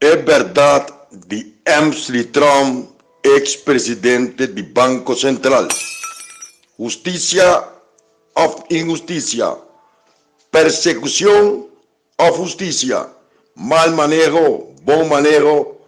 E berdad di Emsley Trump, ex presidente di Banco Central. Husticia of inhusticia? Persecucion of husticia? Mal maneho, bon maneho?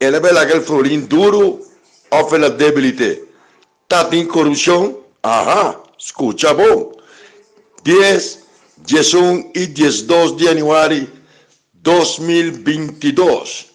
El a bela aquel florin duro of el a debilite? Ta tin corupcion? Aha, scucha bon! Dies, 11 y 12 di januari 2022,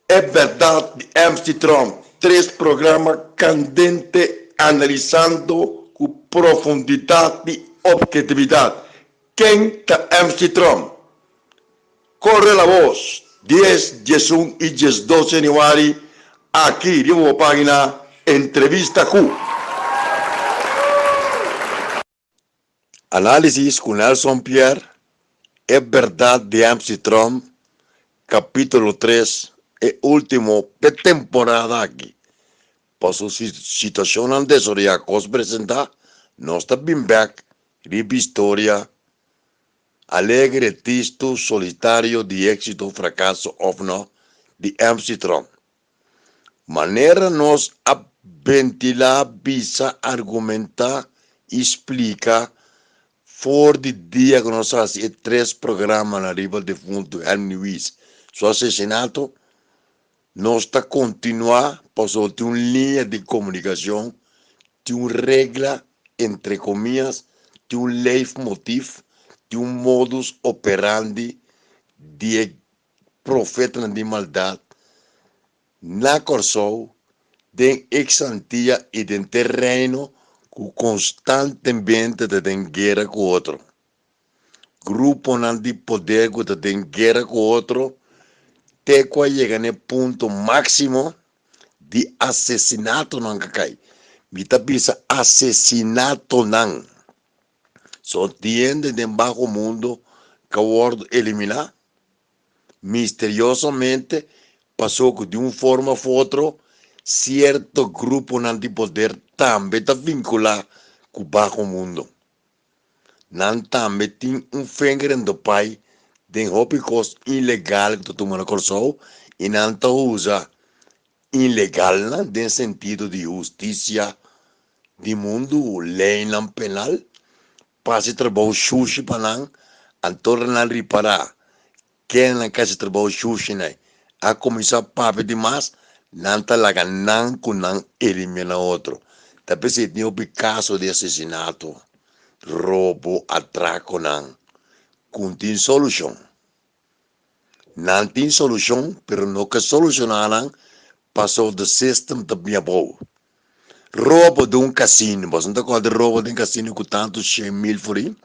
E Berdad di MC Trump, tres programa candente analisando cu profundidad y obhetividad ken ta MC Trump. Corre la voz, 10, 11 y 12 januari aki riba bo pagina Entrevista cu. Análisis ku Nelson Pierre, E bèrdat di MC Trump, kapítulo 3, e último p'e temporada aki. Paso si situashonnan desoreá kos presentá, nos ta bin bèk riba historia alegre, tristu, solitario, di éksito, frakaso òf nò, di MC Trump. Manera nos a ventilá, bisa, argumentá i splika for di dia ku nos a hasi e tres programanan riba defuntu Helmin Luis su asesinato, nos ta kontinuá pasobra tin un liña di komunikashon, tin un regla, entre komias, tin un leitmotiv, tin un modus operandi di e profetanan di maldat na Kòrsou, den eks Antia i den te Reino ku konstantemente ta den guera ku otro. Gruponan di poder ku ta den guera ku otro te ku a yega na e punto máksimo di asesinatonan ka kai. Mi ta bisa asesinatonan. So tin hende den baho mundo ka wòrdu eliminá misteriosamente paso ku di un forma òf otro sierto gruponan di poder tambe ta vinkulá ku baho mundo. Nan tambe tin un finger in the pie den hopi kos ilegal ku ta tuma na Kòrsou i nan ta usa ilegalnan den sentido di hustisia di mundu, leynan penal, pa hasi trabou shushi pa nan, anto ora nan ripará kennan ka hasi trabou shushi nan a kuminsá papia di mas, nan ta laga nan ku nan eliminá otro. Ta p'esei tin hopi kaso di asesinato, robo, atrakonan ku no tin solushon. Nan tin solushon pero no ke solushoná nan paso the system ta bin abou. Robo den un kasino, boso no ta kòrda robo den kasino ku tantu 100,000 forin?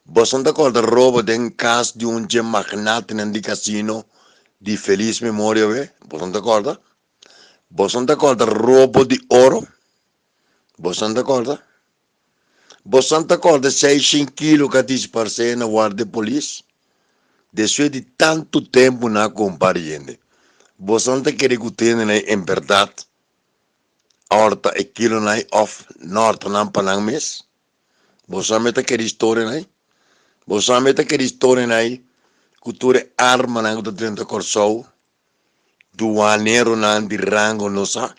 Boso no ta kòrda robo den kas di un dje magnatenan di kasino di felis memoria we? Boso no ta kòrda? Boso no ta kòrda robo di oro? Boso no ta kòrda? Bosan ta kòrda seishen kilo ku a disparsé na warda di polis? Despues di tantu tempu nan a kompara hende. Bosan ta kere ku tende nan en bèrdat a hòrta e kilonan ei òf no hòrta nan pa nan mes? Bosan me ta kere historianan ei? Bosan me ta kere historianan ei ku tur e armanan ku ta drenta Kòrsou Duaneronan di rango no sa,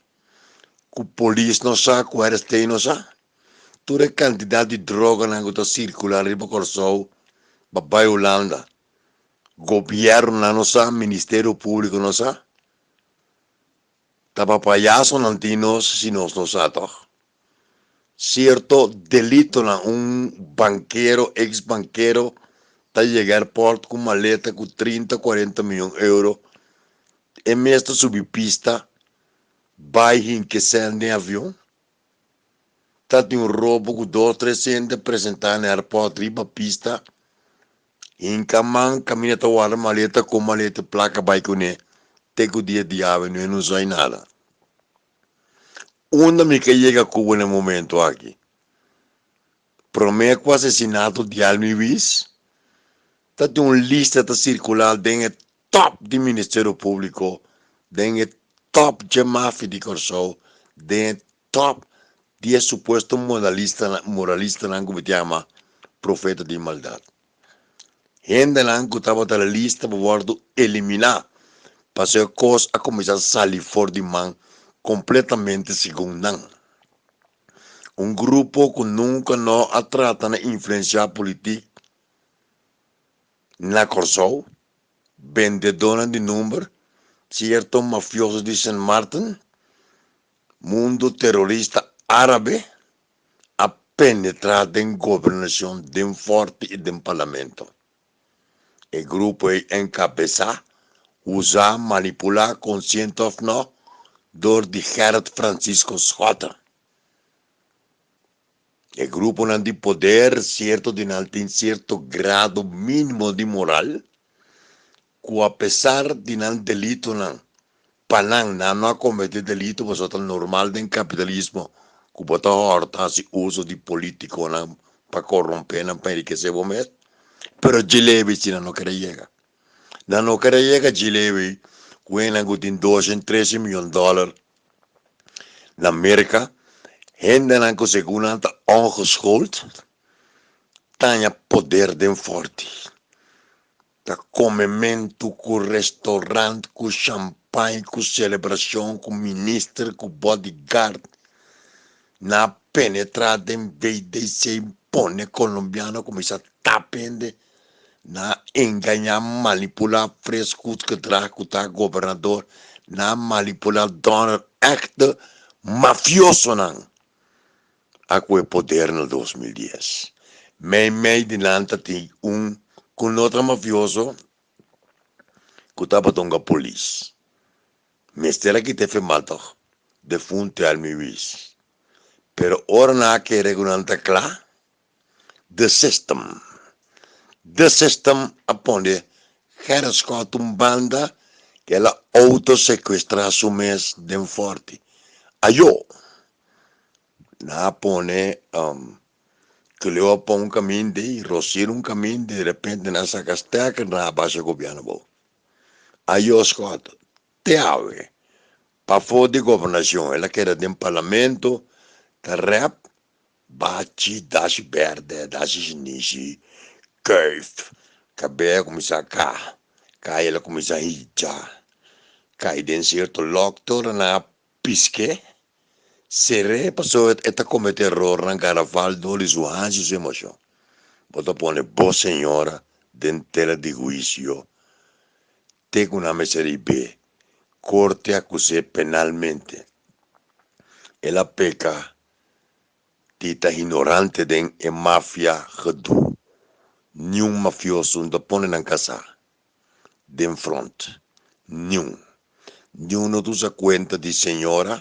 ku polis no sa, ku RST no sa. Tur e kantidat di droganan ku ta sirkulá riba Kòrsou pa bai Hulanda, gobièrnunan no sa, Ministerio Públiko no sa. Ta pa payasonan tin nos si nos no sa tòg. Cierto delitonan un bankero, ex bankero ta yega airport cu maleta cu 30, 40 miyon euro, e mes ta subi pista bay hinke cen den avion. Ta tin un robo cu dos, tres hende presenta na airport riba pista, hinca man caminda ta warda maleta cu maleta placa bay cune te cu dia di awe no e no sai nada. Unda mi ke yega ku bo na e momento aki? Promé ku asesinato di Almi Ruiz, ta tin un lista ta sirkulá den e tòp di Ministerio Públiko, den e tòp dje mafia di Kòrsou, den e tòp di e supuesto moralistanan ku mi ta yama profeta di maldat. Hendenan ku tabata lista pa wòrdu eliminá pasobra e kos a kuminsá sali for di man kompletamente segun nan. Un grupo ku nunka no a trata na influensiá politik na Kòrsou, bendedónan di number, sierto mafioso di Sint Maarten, mundu terorista árabe, a penetrá den gobernashon, den Fòrti i den Parlamento. E grupo ei enkabesá, usá, manipulá, konsiente òf nò, dor di Gerrit Francisco Schotte. E gruponan di poder, sierto di nan tin sierto grado mínimo di moral, ku apesar di nan delitonan, pa nan, nan no a kometé delito pasobra ta normal den kapitalismo ku bo ta hòrta hasi uso di politikonan pa korompé nan pa enrikesé bo mes, pero djilebi si nan no kere yega. Nan no kere yega djilebi ku hendenan ku tin doshen, treshen miyon dòler na Merka, hendenan ku segun nan ta ongeschoold, taña poder den fòrti. Ta komementu ku restaurant, ku champagne, ku selebrashon, ku minister, ku bodyguard. Nan a penetrá den VDC pone kolombiano kuminsá tap hende. Nan a engañá, manipulá Fres Goedgedrag ku ta gobernador. Nan a manipulá Donner, èkte mafiosonan. A ku e poder na 2010. Mei mei di nan ta tin un ku no ta mafioso ku tabata un polis. Mester a kita e firma tog, defunto Helmi Ruiz. Pero ora nan a kere ku nan ta kla, the system, the system a pone Gerrit Schotte un banda ku el a auto secuestra su mes den Forti. Ayo! Nan a pone Cleopa un caminda y Rosina un caminda y de repente nan a saca stekker nan a basha gobierno abou. Ayo Schotte, te awe, pafó di gobernacion, el a keda den parlamento ta rep bachi, dashi berde, dashi shinishi, kuif, kabei a kuminsá ka, kai el a kuminsá hicha, kai den sierto lòk te ora nan a pisk'é, ser'é pasobra e ta kometé erornan garafal dor di su hanchi i su emoshon. Bo ta pone bo señora den tela di huisio te ku nan mester hib'é korte akus'é penalmente. El a peka di ta ignorante den e mafia gedoe. Niun mafioso no ta pone nan kasá den front. Niun. Niun no ta usa kuenta di señora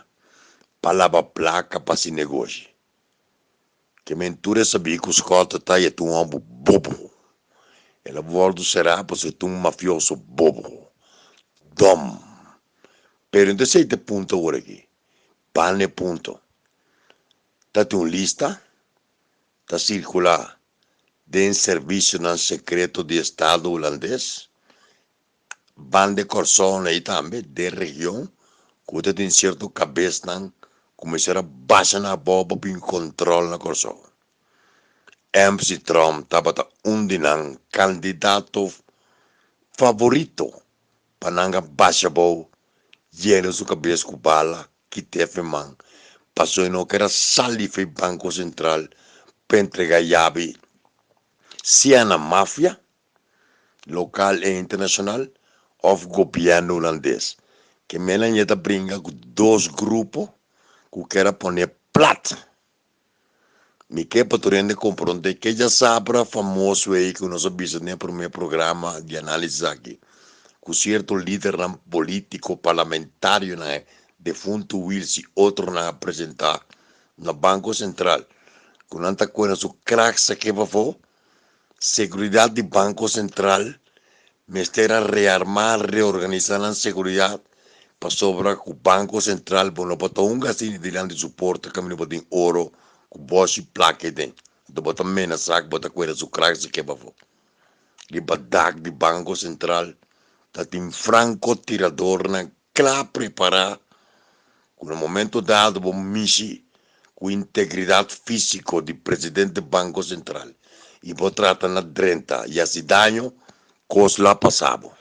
pa laba plaka pa si negoshi. Ke men tur e sabí ku Schotte ta i e ta un hòmber bobo. El a wòrdu será pasobra e ta un mafioso bobo. Dòm. Pero no ta esei ta e punto awor aki. Ban e punto. Ta tin un lista ta sirkulá den servisionan sekreto di estado hulandes, ban de Kòrsou ei tambe, den region, ku ta tin sierto kabesnan ku mester a basha nan abou pa bin kòntròl na Kòrsou. MC Trump tabata un di nan kandidato favorito pa nan a basha abou yena su kabes ku bala kit'é fe man pasobra e no ker a sali fe Banko Sentral pa entregá yabi sea na mafia lokal e internashonal òf gobièrnu hulandes. Ke menan ya ta bringa ku dos grupo ku ker a pone plat. Mi ke pa tur hende komprondé ke djasabra famoso ei ku nos a bisa den e promé programa di análisis aki, ku sierto lidernan polítiko, parlamentarionan, defuntu Wiels i otronan a presentá na Banko Sentral, ku nan ta kue na su krak sak'é pafó. Seguridat di Banko Sentral mester a rearmá, reorganisá nan seguridat pasobra ku Banko Sentral bo no por ta hunga asina dilanti su porta kaminda bo tin oro ku bòshi plaka ei den. Anto bo ta menasá ku bo ta kueda su krak si keba afó. Riba dak di Banko Sentral ta tin frankotiradornan kla prepará ku na momento dado bo mishi ku integridat físiko di presidente Banko Sentral. i bo trata na drenta i hasi daño, kos lo a pasa bo.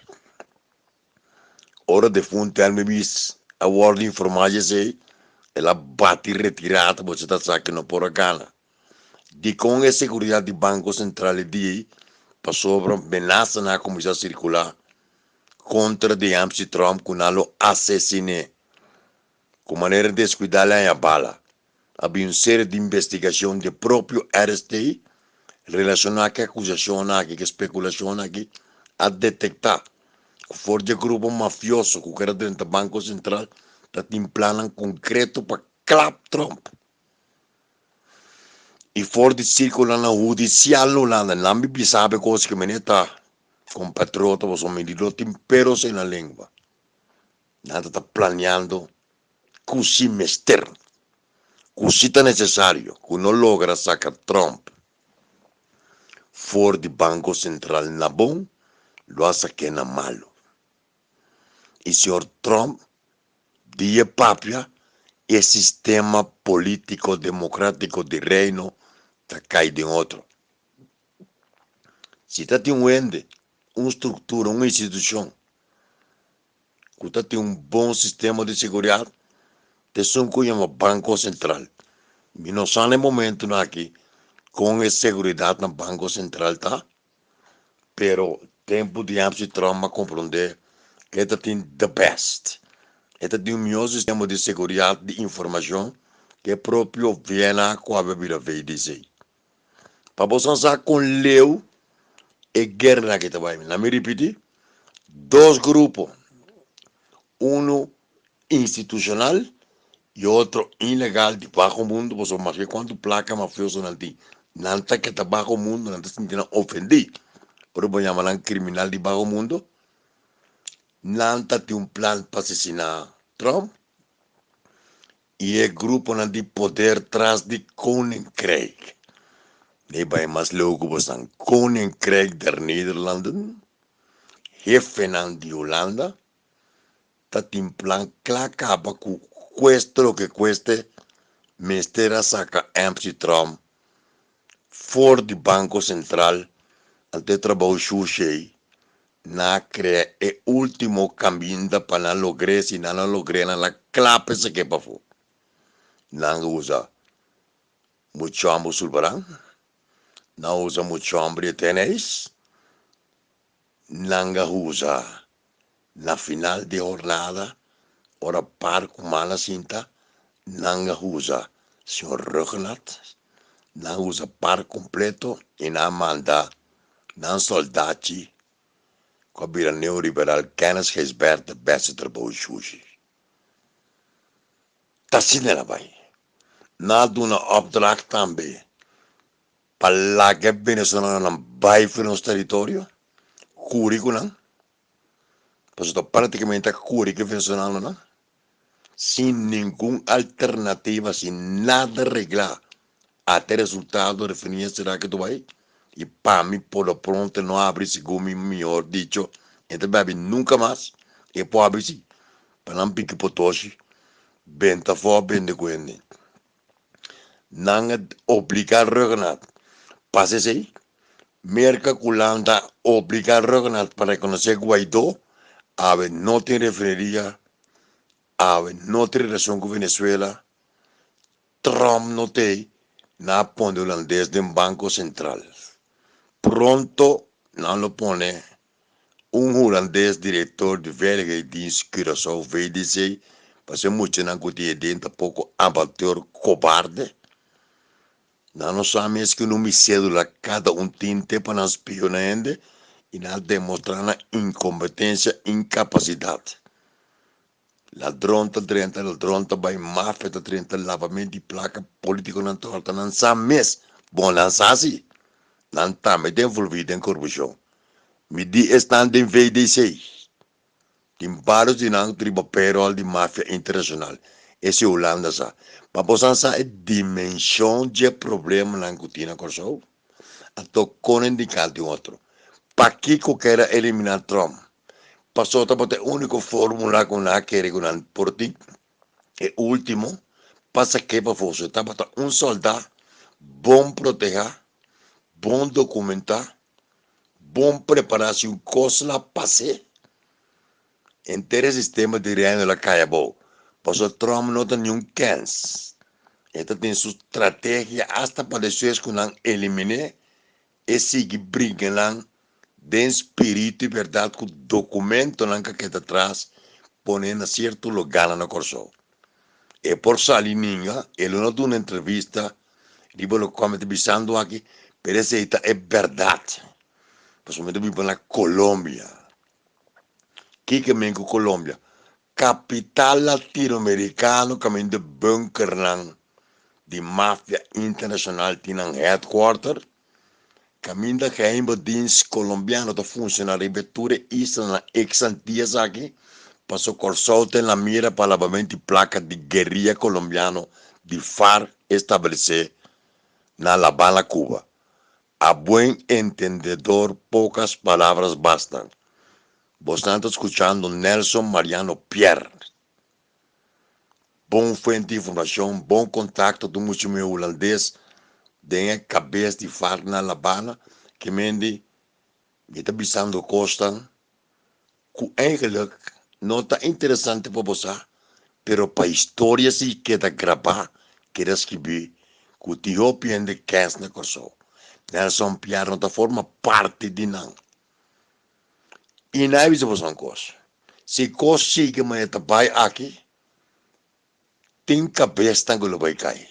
Ora defuntu Helmi Bies a wòrdu informá di esei, el a bati retirada pasobra ta sa ku no por a gana. Dikon e seguridat di Banko Sentral e dia ei? Pasobra menasanan a kuminsá sirkulá kontra di Amsi Trump ku nan lo asesin'é. Ku manera deskuidá el a haña bala. A bin un serie di investigashon di e propio RST relashoná ku e akusashonnan aki, ku e spekulashonnan aki, a detektá ku for di e grupo mafioso ku kere drenta Banko Sentral ta tin plannan konkreto pa klap Trump. I for di sirkulonan hudisial na Hulanda, nan bi bisa e kos ku mene ta kompatriota pasobra mi di lo tin peros en la lengua. Nan ta ta planeando ku si mester, ku si ta nesesario ku no logra saka Trump for di Banko Sentral na bon, lo a sak'é na malu. I señor Trump di e papia e sistema polítiko demokratiko di Reino ta kai den otro. Si ta tin un hende, un struktura, un institushon ku ta tin un bon sistema di seguridat ta esun ku yama Banko Sentral. Mi no sa na e momentunan aki kon e seguridat na Banko Sentral ta, pero tempu di Amsi Trump a komprondé ku e ta tin the best. E ta tin un mihó sistema di seguridat di informashon ku e propio VNA ku a bira VDC. Pa boso sa kon leu e guerra aki ta bai. Laat mi ripiti, dos grupo, uno institucional y otro ilegal di baho mundo, pasobra maske cuanto placa mafiosonan tin, nan ta keda baho mundo, nan ta sinti nan ofendi. Ora bo yama nan criminal di baho mundo, nan ta tin un plan pa asesina Trump. I e gruponan di poder tras di Koninkrijk. Nee bai mas leu ku bosan. Koninkrijk der Nederlanden, hefenan di Hulanda, ta tin plan kla kaba ku kueste loke kueste mester a saka MC Trump for di Banko Sentral anto e trabou shushi ei Nan a krea e último kaminda pa nan logr'é, si nan no logr'é nan la klap esaki pafó. Nan a usa muchu hòmber sulbaran, nan a usa muchu hòmber di teneis, nan a usa na final di hornada ora par ku mala sinta, nan a usa señor Ruggenat, nan a usa par kompleto i nan a manda Nan soldachi ku a bira neoliberal Kenneth Gijsbert ta bèsti trabou shushi. Ta asina el a bai. Nan a duna opdracht tambe pa laga e venezolanonan bai for nos teritorio, kuri ku nan, pasobra ta práktikamente a kuri ku e venezolanonan sin ningun alternativa, sin nada reglá. Ata e resultado refineria será ke tu bai y pa mi por lo pronto no abri segun mi mihor dicho e ta bai abri nunca mas e por abri si pa nan piki potoshi benta afó bende ku hende nan a obliga Rhuggenaath pasa esei Merka ku Hulanda obliga Rhuggenaath pa rekonosé Guaidó awe no tin refineria awe no tin relashon ku Venezuela Trump no t'ei na pone hulandes den Banco Central. Pronto nan lo pone un hulandes director di Veiligheidsdienst Curaçao, VDC, pasobra e muchanan cu tin eden ta poco amateur cobarde. Nan no sa mes cu no mi cedula cada un tin te pa nan spiona hende y nan a demostra nan incompetencia, incapacidad. Ladron ta drenta, ladron ta bai, mafia ta drenta, lavamento di plaka, politikonan ta hòrta, nan sa mes, bon nan sa si, nan tambe ta envolví den korupshon. Mi di esnan den VDC, tin vários di nan ku ta riba payroll di mafia internashonal, esei Hulanda sa. Pa bosan sa e dimenshon dje problemanan ku tin na Kòrsou, anto kon indiká di un otro. Pakiko kere eliminá Trump? Pasobra tabata e úniko fórmula ku nan a kere ku nan por tin. E último pa sak'é pafó. So e tabata un sòldá bon protehá, Bon dokumentá, bon prepará si un kos la pas'é, henter e sistema di reino la kai abou. Pasobra Trump no ta niun kèns. E ta tin su strategia asta pa despues ku nan elimin'é, e sigui bringa nan den spiritu i bèrdat ku dokumentonan ku a keda atras pone na sierto lugánan na Kòrsou. E por sali ninga, e lo no duna entrevista riba lokual mi ta bisando aki, pero esei ta e bèrdat. Pasobra mi ta biba na Colombia. Kiko men ku Colombia? Kapital latinoamerikano kaminda bunkernan di mafia internashonal tin nan headquarter, kaminda geheimdienst kolombiano ta funshoná riba e tur e islanan ex Antillas aki, paso Kòrsou ta en la mira pa labamento di plaka di gueria kolombiano di FARC establesé na La Habana, Cuba. A buen entendedor pocas palabras bastan. Bosnan ta skuchando Nelson Mariano Pierre. Bon fuente di informashon, bon kontakto di un mucha muhé hulandes den e kabes di FARC na La Habana, ke mende mi ta bisando kosnan ku eigenlik no ta interesante pa bo sa, pero pa historia si keda grabá, keda skibí ku tin hopi hende kens na Kòrsou. Nelson Pierre no ta forma parti di nan. I nan a bisa boso un kos, si kos sigui manera ta bai aki, tin kabesnan ku lo bai kai.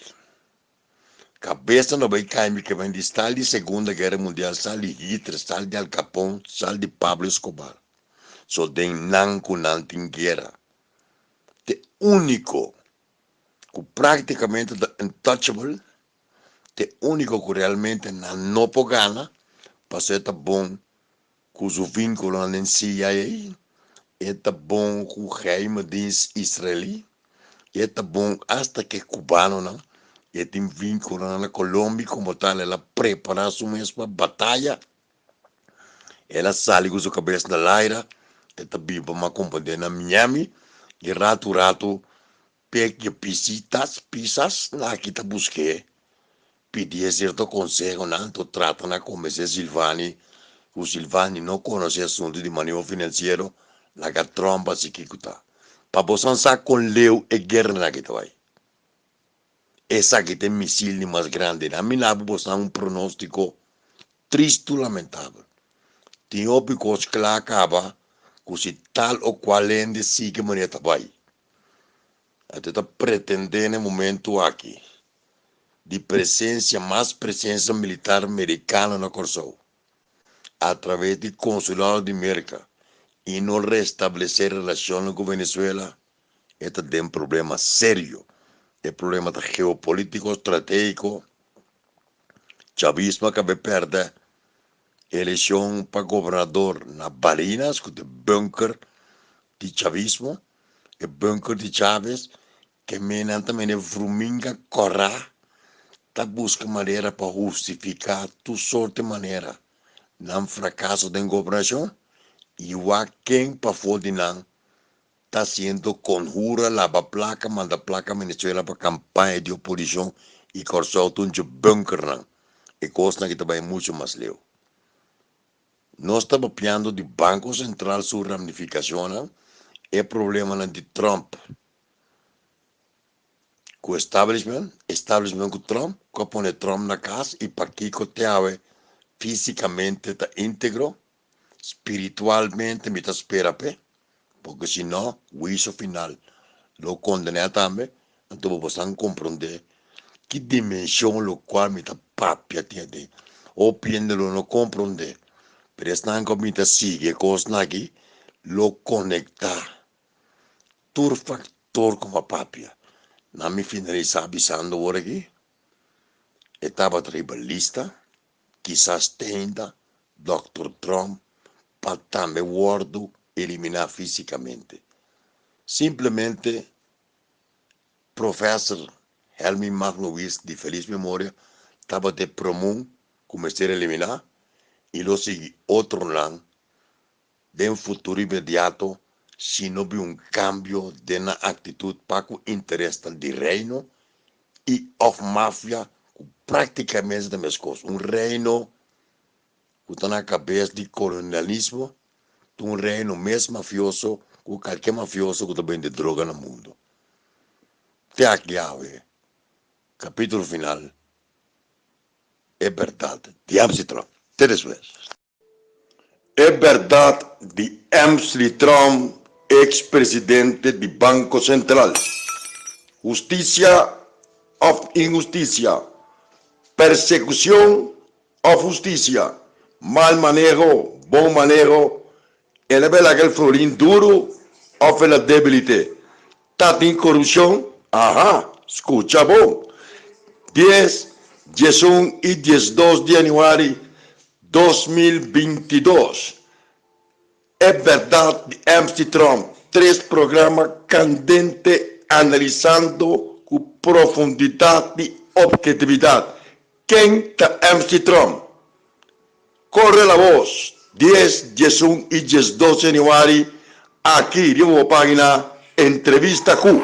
Kabesnan lo bai kai mi ke bai di stal di Segunda Guera Mundial, stal di Hitler, stal di Al Capone, stal di Pablo Escobar. So den nan ku nan tin guera. Te úniko ku práktikamente ta untouchable, te úniko ku realmente nan no por gana, pasobra e ta bon Ku su vínkulonan den CIA, e ta bon ku geheime dienst israelí, e ta bon asta ku e kubanonan, e tin vínkulonan na Colombia komo tal, el a prepará su mes pa bataya, el a sali ku su kabes na laira, e ta biba mas komprendé na Miami, i ratu ratu Pekje pisitas, pisas, na aki ta busk'é, pidié sierto konsehonan, anto trata na kombensé Silvani ku Silvani no konosé asuntu di maneho finansiero, laga Trump hasi kiko ta. Pa bosan sa kon leu e gueranan aki ta bai. Esaki ta e misil di mas grandi. Na mi labi bosan un pronóstiko Tristu lamentabel. Tin hopi kos kla kaba ku si tal o kual hende sigui manera ta bai. Anto ta pretendé na e momentu aki di presensia mas presensia militar merikano na Kòrsou atraves di konsulado di Merka i no restablesé relashonnan ku Venezuela e ta den problema serio. E problema ta geopolítiko, stratégiko. Chavismo a kabe pèrdè elekshon pa gobernador na Barinas ku ta e bunker di chavismo, e bunker di Chavez, ke menan ta mene vruminga kòrá ta buska manera pa hustifiká tur sort di manera nan frakaso den gobernashon i wak ken pafó di nan ta haciendo conjura laba placa manda placa Venezuela pa campaña di oposicion y Corsou ta un dje bunkernan e cosnan aki ta bay mucho mas leu. Nos ta papiando di Banco Central su ramificacionnan e problemanan di Trump cu establishment, establishment cu Trump cu a pone Trump na cas y pakico te awe fisicamente ta integro. Spiritualmente mi ta spera p'e, porque si no, huicio final lo condené tambe, anto bo bosan comprendé ki dimension locual mi ta papia tin aden. Hopi hende lo no comprendé, pero esnan cu mi ta sigui e cosnan aki lo conecta tur factor cu mi a papia. Na mi finalisa bisando ora aki, e tabata riba lista. Kisas tenta Dòkter Trump pa tambe wòrdu eliminá físikamente. Simplemente Profèser Helmin Magno Wies di felis memoria tabata e promú ku mester eliminá i lo sigui otronan den futuro inmediato si no bin un kambio den nan aktitut pa ku interesnan di Reino i òf mafia ku práktikamente ta meskos, un reino. ku ta na kabes di kolonialismo ta un reino mes mafioso ku kalke mafioso ku ta bende droga na mundu. Te aki awe, kapitulo final, E bèrdat di Emsley Trump. Te despues. E bèrdat di Emsley Trump, eks presidente di Banko Sentral. Hustisia òf inhustisia? Persekushon òf hustisia? Mal maneho, bon maneho? El a bela aquel florin duru òf el a debilit'é? Ta tin korupshon? Aha! Skucha bon! Dies, 11 i 12 di yanüari 2022, E Bèrdat di Emsley Trump, tres programa kandente analisando ku profundidat i ophetividat ken ta Emsley Trump. Corre la voz, 10, 11 i 12 yanüari aki riba bo pagina Entrevista ku.